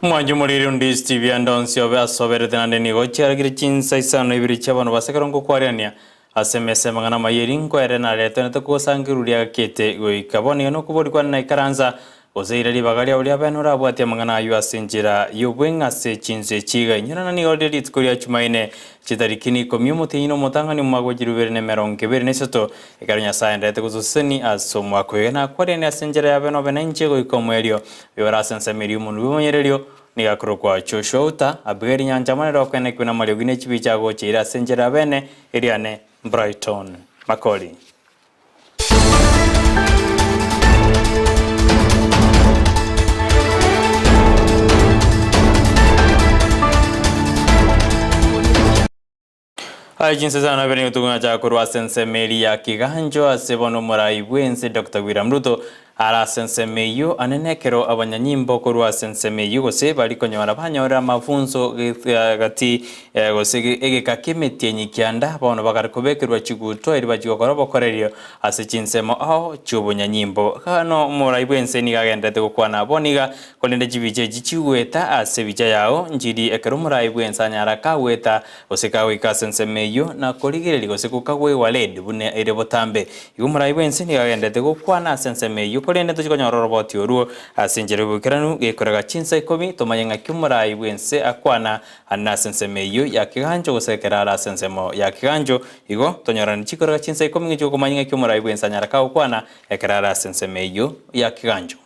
Omwancho omoriri onde Steve ande onsi obe asoberete naende nigo chiaragire chinsa isano ibere chi'abanto ba ase ekerongo kwariania ase emesa y'amang'ana amaya eri nkoere naretanete kogosangereria gakete goika bono iga nokobori kwane naikaransa gose ira ribaga riao ria bene orabwatie amang'ana ayio ase enchera y'obweng'e ase chinsa echi iga. Inyora ng'a nigo rire rituko ria Chumaine chitariki ikomi omotienyi na omotang'ani omwaka bwe chilifu ibere na emerongo ebere na isato, ekero Nyasae aenderete gotosesenia ase omwaka oyo. Iga nakwarianie ase enchera ya bene obe nainche goika omoerio. Oyore ase ensemo eria omonwa bw'omonyererio nigo akorokwa Joshua Uta, Abigaili Nyanchama nere okoenekigwa namariogi ne chibicha agocheire ase enchera ya bene eriane Brighton Makori. Aye chinsa isano na ibere nigo tokong'acha korwa ase ensemo eria ya Kiganjo ase bono omorai bw'ense Doctor William Ruto are ase ensemo eyio anene ekero abanyanyimbo korwa ase ensemo eyio gose bari konyora banyorire amafunso gati gose egeka ki'emetienyi kianda bono bagare kobekerwa chigutwa erio bachie gokora obokorerio ase chinsemo ao chi'obonyanyimbo. Bono omorai bw'ense nigo agenderete gokwana bono iga Korende chibicha echi chigweta ase ebicha yao nchiri ekero omorai bw'ense anyara kagweta, gose kagoika ase ensemo eyio, na korigereria gose gokagwegwa red buna ere botambe. Igo omorai bw'ense nigo agenderete gokwana ase ensemo eyio, korende tochia konyora oroboti orwo ase enchera y'oboikeranu, gekorega chinsa ikomi, tomanye ng'aki omorai bw'ense akwana ande ase ensemo eyio ya kegancho gose ekero are ase ensemo ya kegancho. Igo tonyorane chikorega chinsa ikomi ng'echi okomanya ng'aki omorai bw'ense anyara kagokwana ekero are ase ensemo eyio ya kegancho.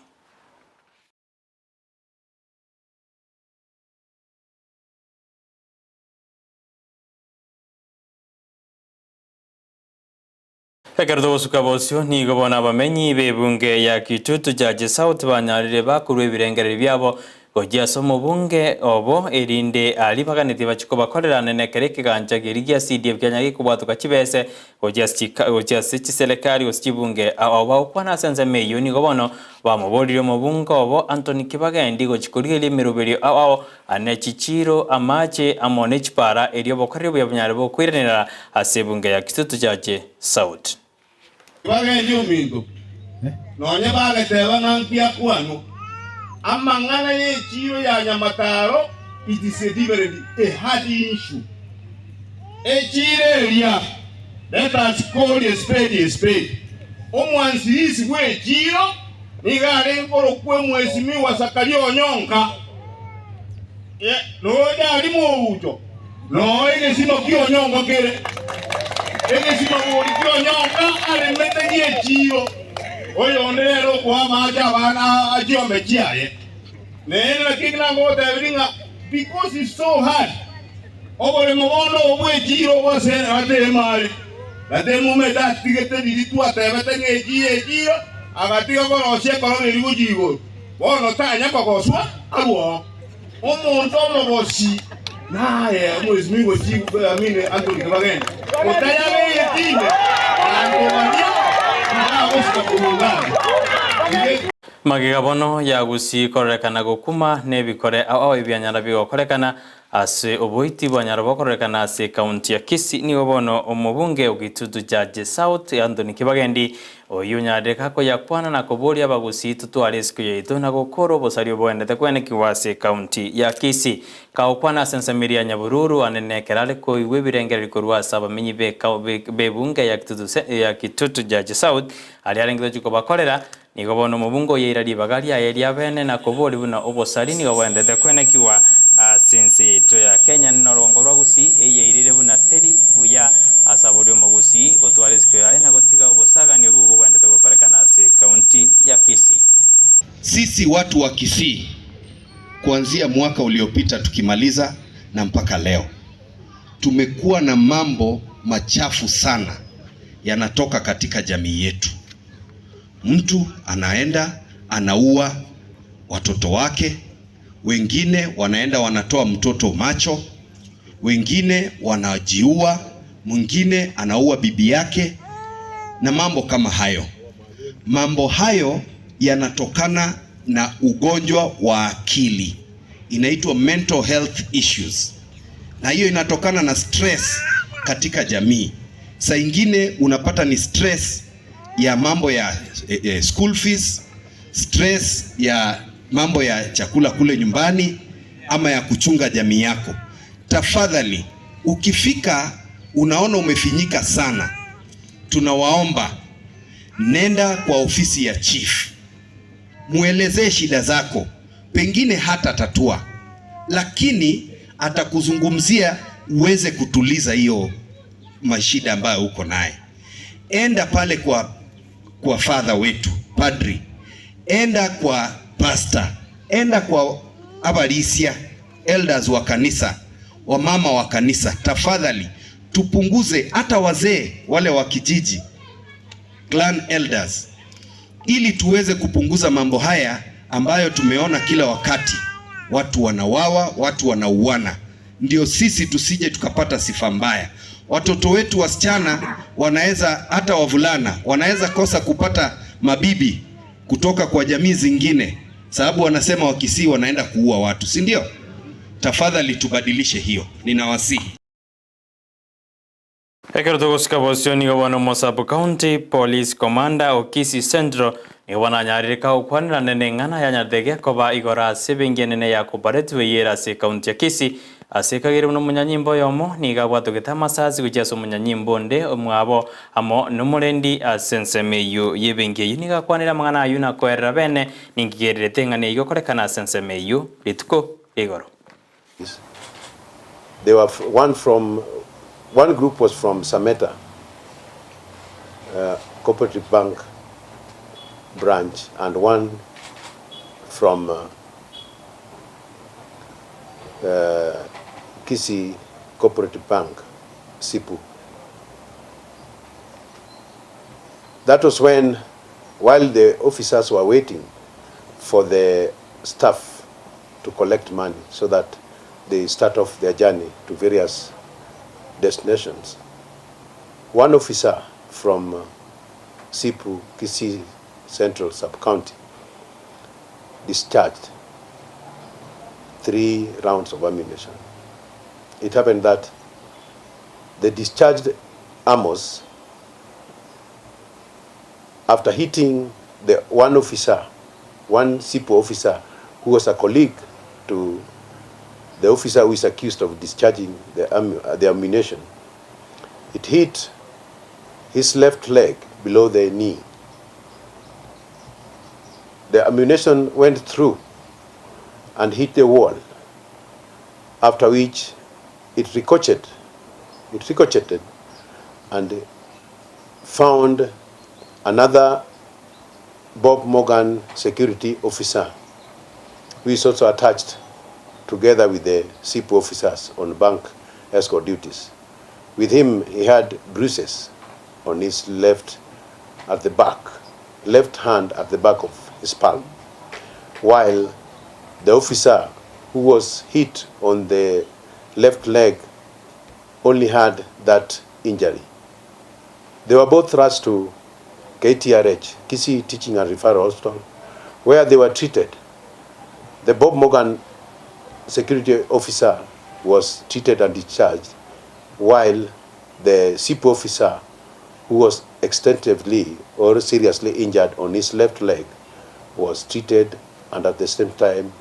Ekero togosuka bosio, nigo bono abamenyi b'ebunge ya Kitutu Church South banyarire bakorua ebirengererio biabo gochia ase omobunge obo, erinde aria baganetie bachie kobakorera nene ekero ekegancha keria gia CDF kianyare gekobwatoka chibese gochia ase chika gochia ase chiserekari gose chibunge ao bagokwana ase ensemo eyio nigo bono bamoboririe omobunge obo Anthony Kibagendi gochia korigereria emeroberio ao ao ane chichiiro, amache amo ne chipara erio obokoreri obuya bonyare bokoiranera ase ebunge ya Kitutu Chache South. Kibagendi ominto, nonye bageteba ng'a nkiakwanwa, amang'ana y'echiiro ya Nyamataro it is a different, a hard issue. Echiiro eria, let us call a spade a spade, omwansirisi bw'echiiro nigo arenge korokwa Omwesimiwa Zakaria Onyonka, nonya aria mogucho, noo egesima ki'Onyonka kere, egesima bori ki'Onyonka aremete gi'echiiro, oyonde nere okoa amache abana a chiombe chiaye. Naende naki ekio nagotebirie ng'a because it's so hard, Oboremo bono obo bw'echiiro obwase agatema are, gatema omete atigete riria twatebete ng'a echiiro echiiro, agatiga korosia ekorona eria gochia igoro. Bono tanya kogoswa arue oo. Omonto omogosi naye omwesimigwa I mean Anthony Kibageni, otayabeire tinde, abanto baria tibagosika korwa Uganda. Magega bono yagusie kororekana gokuma nebikore ao ao ebianyara bigokorekana Ase oboiti bwanyara bokororekana ase ekaunti ya Kisii nigo bono omobunge o Gitutu Jaji South Anthony Kibagendi oyio onyarire gakoyakwana na koboria abagusii totware esiko yaito na gokora obosari oboendete kwenekigwa ase ekaunti ya Kisii. Kagokwana ase ensemo eria ya Nyabururu anene ekero are koigwa ebirengererio korwa ase abamenyi b'ebunge ya Gitutu ya Gitutu Jaji South aria arenge tochia kobakorera Nigo bono omobunge oyeira ribaga riaye ria bene na koboria buna obosari nigo bwaendete kwenekigwa ase ense yaito ya Kenya norongo rwa Gusii eyeirire buna teri buya ase aboria omogusii gotwara esiko yaye na gotiga obosagani obwo bogwendete gokorekana ase ekaunti ya Kisii. Sisi watu wa Kisii kuanzia mwaka uliopita tukimaliza na mpaka leo tumekuwa na mambo machafu sana yanatoka katika jamii yetu. Mtu anaenda anaua watoto wake, wengine wanaenda wanatoa mtoto macho, wengine wanajiua, mwingine anaua bibi yake na mambo kama hayo. Mambo hayo yanatokana na ugonjwa wa akili, inaitwa mental health issues, na hiyo inatokana na stress katika jamii. Saa ingine unapata ni stress ya mambo ya school fees, stress ya mambo ya chakula kule nyumbani. ama ya kuchunga jamii yako. Tafadhali, ukifika unaona umefinyika sana, tunawaomba nenda kwa ofisi ya chief, muelezee shida zako, pengine hata tatua, lakini atakuzungumzia uweze kutuliza hiyo mashida ambayo uko naye. Enda pale kwa father wetu padri, enda kwa pastor, enda kwa abarisia elders wa kanisa, wamama wa kanisa, tafadhali tupunguze hata wazee wale wa kijiji, clan elders, ili tuweze kupunguza mambo haya ambayo tumeona kila wakati watu wanawawa, watu wanauana. Ndio sisi tusije tukapata sifa mbaya. Watoto wetu wasichana wanaweza, hata wavulana wanaweza kosa kupata mabibi kutoka kwa jamii zingine, sababu wanasema Wakisii wanaenda kuua watu, si ndio? Tafadhali tubadilishe hiyo, ninawasihi. Ekero togosika bosio nigo bono omo Sub County Police Commander o Kisii Central nigo bono anyarire kagokwanera nene eng'ana yanyarete gekoba igoro ase ebenki enene ya Cooperative eyere ase ecounty ya Kisii ase ekagere buna omonyanyimbo oyomo nigo abwatogete amasasi gochia ase omonyanyimbo onde omwabo amo nomorendi ase ensemo eyio y'ebenki eyio nigo akwanire amang'ana ayio na koerera bene ninki kererete eng'ana eyio gokorekana ase ensemo eyio rituko rigoro. They were one from one group was from Sameta Cooperative Bank branch and one from Kisii Cooperative Bank, Sipu. That was when, while the officers were waiting for the staff to collect money so that they start off their journey to various destinations, one officer from Sipu, Kisii Central Sub-County, discharged 3 rounds of ammunition. It happened that the discharged ammos, after hitting the one officer, one Sipu officer, who was a colleague to the officer who is accused of discharging the ammunition, it hit his left leg below the knee. The ammunition went through and hit the wall, after which it ricocheted, it ricocheted and found another Bob Morgan security officer, who is also attached together with the Sipu officers on bank escort duties. With him, he had bruises on his left at the back, left hand at the back of his palm, while the officer who was hit on the left leg only had that injury. They were both rushed to KTRH, Kisii Teaching and Referral Hospital, where they were treated. The Bob Morgan security officer was treated and discharged, while the Sipu officer, who was extensively or seriously injured on his left leg, was treated and at the same time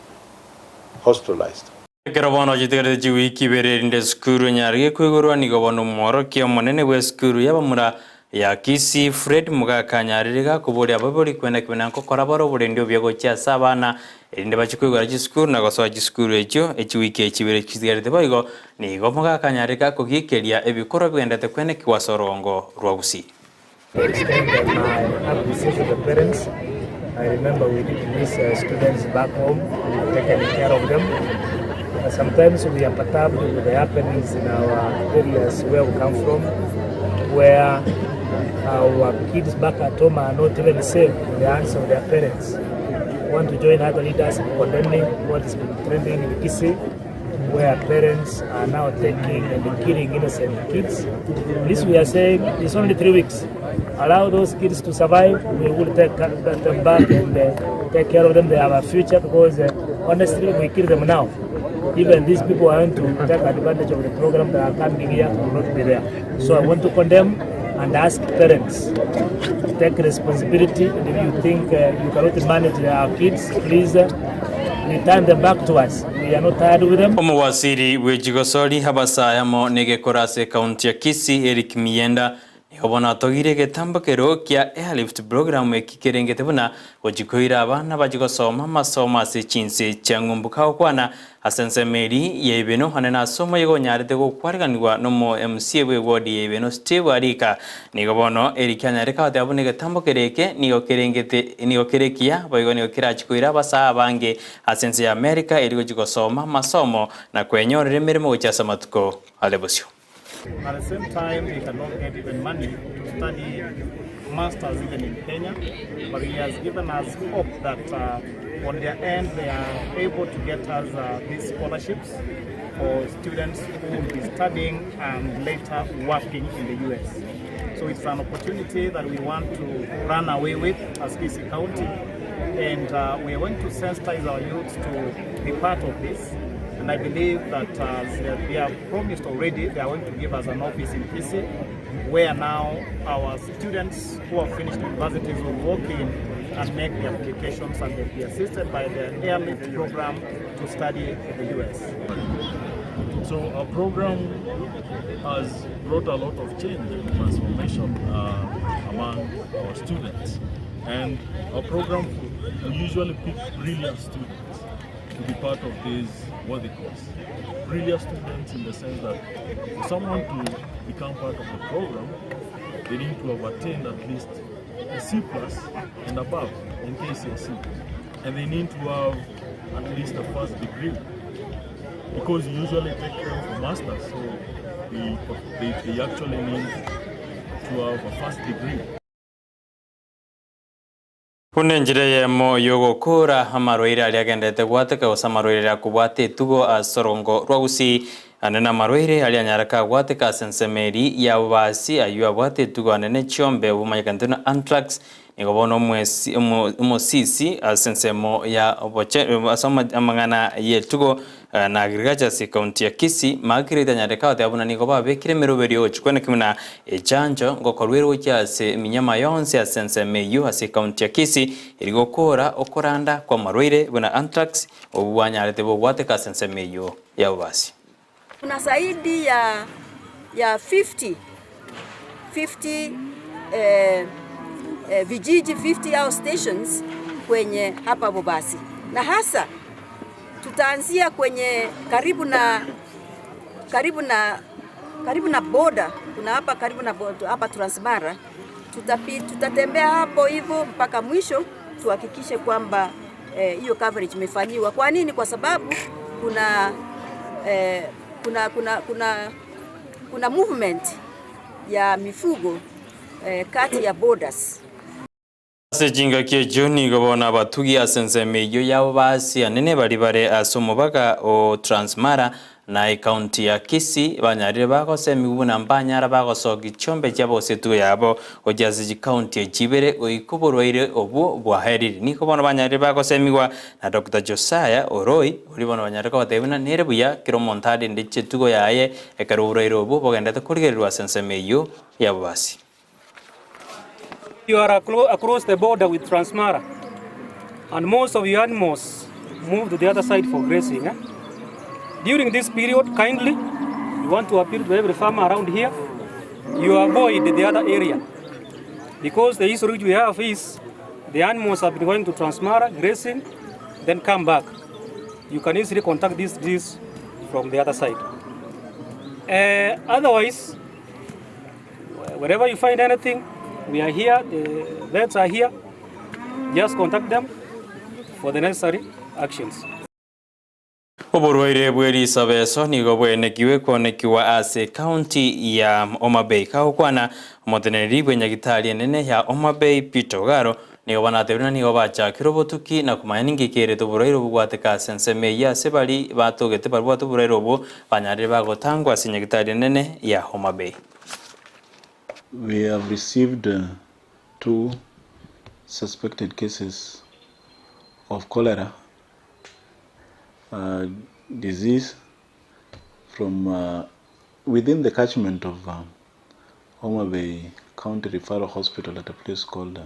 hospitalized. Ekero bono chitigarete chiwiki ibere erinde esukuru enyare gekoigorwa nigo bono omworokia omonene bw'esukuru y'abamura ya Kisii Fred Mogaka anyarire gakoboria abaibori kwenda kibena nkokora bare oborendi obuya gochia ase abana erinde bachie koigora chisukuru na gosoa chisukuru echio echiwiki echi ibere chitigarete boigo nigo Mogaka anyarire gakogikeria ebikorwa bigendete kwenekigwa ase orongo rwa Gusii. Extend my appreciation to the parents. I remember we did miss students back home. We've taken care of them. Sometimes we are perturbed with the happenings in our areas where we come from, where our kids back at home are not even safe in the hands of their parents. We want to join other leaders in condemning what has been trending in Kisii, where parents are now taking and killing innocent kids. This we are saying it's only 3 weeks. Allow those kids to survive. We will take them back and take care of them. They have a future because honestly, we kill them now. Even these people are going to take advantage of the program that are coming here will not be there. So I want to condemn and ask parents to take responsibility. And if you think you cannot manage their kids, please Return them back to us, we are not tired with them. Omowasiri bw'echigosori abasae amo negekora ase ekaunti ya Kisii Eric Miyenda nigo bono atogire egetambokero kia Airlift program eki kerengete buna gochi koira abana bachi gosoma amasomo ase chinse chia ng'umbu kagokwana ase ensemo eri ya Ibeno ane nase omoyega onyarete gokwariganigwa nomo MCA bwe ward ya Ibeno Steve Arika nigo bono Eric anyarete goteba buna egetambo kere eke nigo kerengete nigo kere ekiya boigo nigo kerachi koira abasae abange ase ense ya America eri gochi gosoma amasomo na kwenyorera emeremo gochia ase amatuko are bosio. At the same time, they cannot get even money to study masters even in Kenya. But he has given us hope that uh, on their end they are able to get us uh, these scholarships for students who will be studying and later working in the US. So it's an opportunity that we want to run away with as Kisii County. And uh, we are going to sensitize our youths to be part of this. And I believe that as they have promised already, they are going to give us an office in Kisii, where now our students who have finished universities will walk in and make the applications and they'll be assisted by the airlift program to study in the US. So our program has brought a lot of change and transformation among our students. And our program, we usually pick brilliant students to be part of this worthy cause. Brilliant students in the sense that for someone to become part of the program, they need to have attained at least a C plus and above in KCSE. And they need to have at least a first degree, because you usually take them for masters, so they actually need to have a first degree. Buna enchera eyemo yogokora amarwaire aria agenderete gwateka gose amarwaire aria akobwata etugo ase orongo rwa Gusii ande na amarwaire aria anyare kagwateka ase ensemo eri ya bobasi aywo abwate etugo ande ne chiombe obomanyekanete buna anthrax nigo bono omwesi omosisi ase ensemo ya oboche ase amang'ana ya etugo na agriculture ase ekaunti ya Kisii, Margaret Anyareka agoteba buna nigo babekire emeroberio yogochikwaneki buna echanjo ngokorwa ere gochia ase eminyama yonsi ase ensemo eyio ase ekaunti ya Kisii eri gokora okoranda kw'amarwaire buna anthrax obwo bwanyarete bogwateka ase ensemo eyio ya bobasi. Kuna zaidi ya 50 50 vijiji 50 au stations kwenye hapa Bobasi, na hasa tutaanzia kwenye karibu na border. Kuna hapa karibu na border, hapa Transmara tutatembea hapo hivyo mpaka mwisho tuhakikishe kwamba hiyo coverage imefanyiwa. Kwa nini? Kwa sababu kuna movement ya mifugo kati ya borders. Ase chingaki echio nigo bono abatugi ase ensemo eyio yabo basi anene bari bare ase omobaga o Transmara na ekaunti ya Kisii banyarire bagosemiwa buna mbanyara bagosokia chiombe chiabo gose etugo yabo gochia ase chikaunti echibere goika oborwaire obwo bwaherire. Nigo bono banyarire bagosemiwa na Dr. Josiah Oroi ori bono banyarire kobatebia buna nere buya kera omonto arende etugo yaye ekero oborwaire obwo bogendete korigererwa ase ensemo eyio yabo basi. You are across the border with Transmara, and most of your animals move to the other side for grazing. Eh? During this period, kindly, you want to appeal to every farmer around here, you avoid the other area. Because the history which we have is the animals have been going to Transmara, grazing, then come back. You can easily contact this disease from the other side. Otherwise, wherever you find anything, we are here, the vets are here. Just contact them for the necessary actions. Oborwaire bwa erisabeso nigo bwenekiwe kwonekiwa ase county ya Homa Bay kagokwana omoteneneri bwa enyagitari enene ya Homa Bay Peter Ogaro nigo banatebire nigo bachakire obotuki na komanya ninki kerete oborwaire obwo bwateka ase ensemo eyio ase bari batogete barwate oborwaire obwo banyarire bagotangwa ase enyagitari enene ya Homa Bay. We have received 2 suspected cases of cholera disease from within the catchment of Homa Bay County Referral Hospital at a place called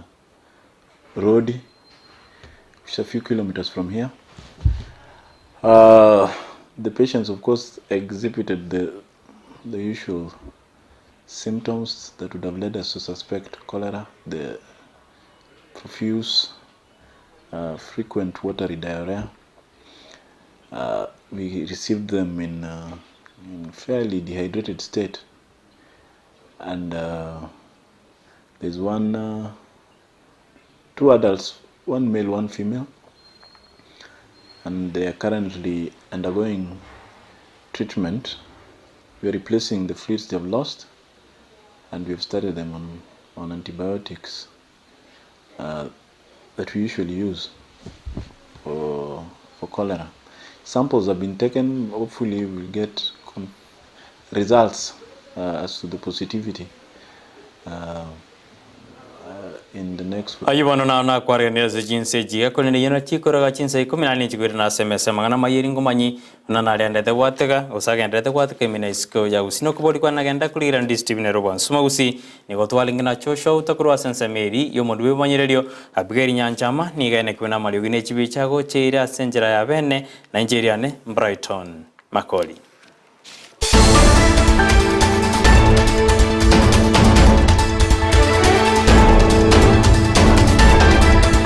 Rodi, which is a few kilometers from here. Uh, the patients, of course, exhibited the, the usual symptoms that would have led us to suspect cholera, the profuse, uh, frequent watery diarrhea. Uh, we received them in, uh, in fairly dehydrated state, and uh, there's one, uh, two adults, one male, one female, and they are currently undergoing treatment. We are replacing the fluids they have lost, and we've started them on, on antibiotics uh, that we usually use for, for cholera. Samples have been taken. Hopefully, we'll get results uh, as to the positivity uh, in the next Ayio bono nao nakwareganire ase chinsa echi gekorende eyio naki chikoraga chinsa ikomi na ane chigwere na ase emesa amang'ana amayia eri ngomanyi buna narendete gwatega gose agenderete gwatega ime na isiko ya gusii nokobori kwane nagenda korigira ndi Stephen ere obwansu gusii nigo twarenge na Joshua Outa korwa ase ensemo eri y'omondu bw'ebimanyererio Abigail Nyanchama nigo aenekiwe namariogi ne chibicha agocheire ase enchera ya bene na inche eriane Brighton Makori.